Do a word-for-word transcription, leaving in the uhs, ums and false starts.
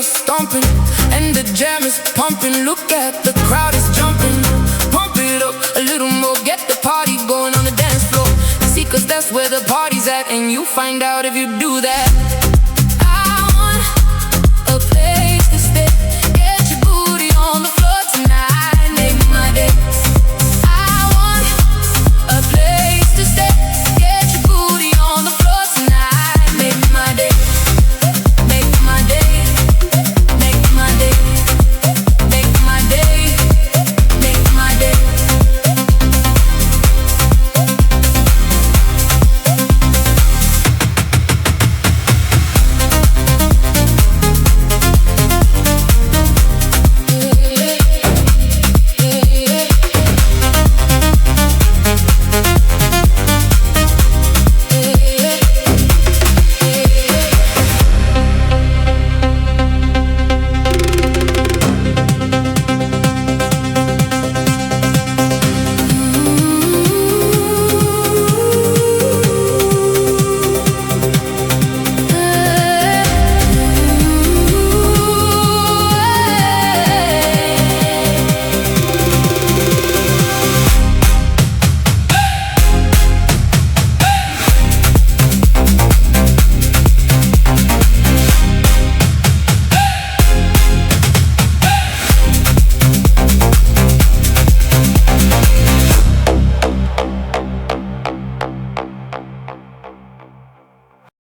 stomping and the jam is pumping. Look at the crowd is jumping. Pump it up a little more. Get the party going on the dance floor. See, 'cause that's where the party's at, and you find out if you do that.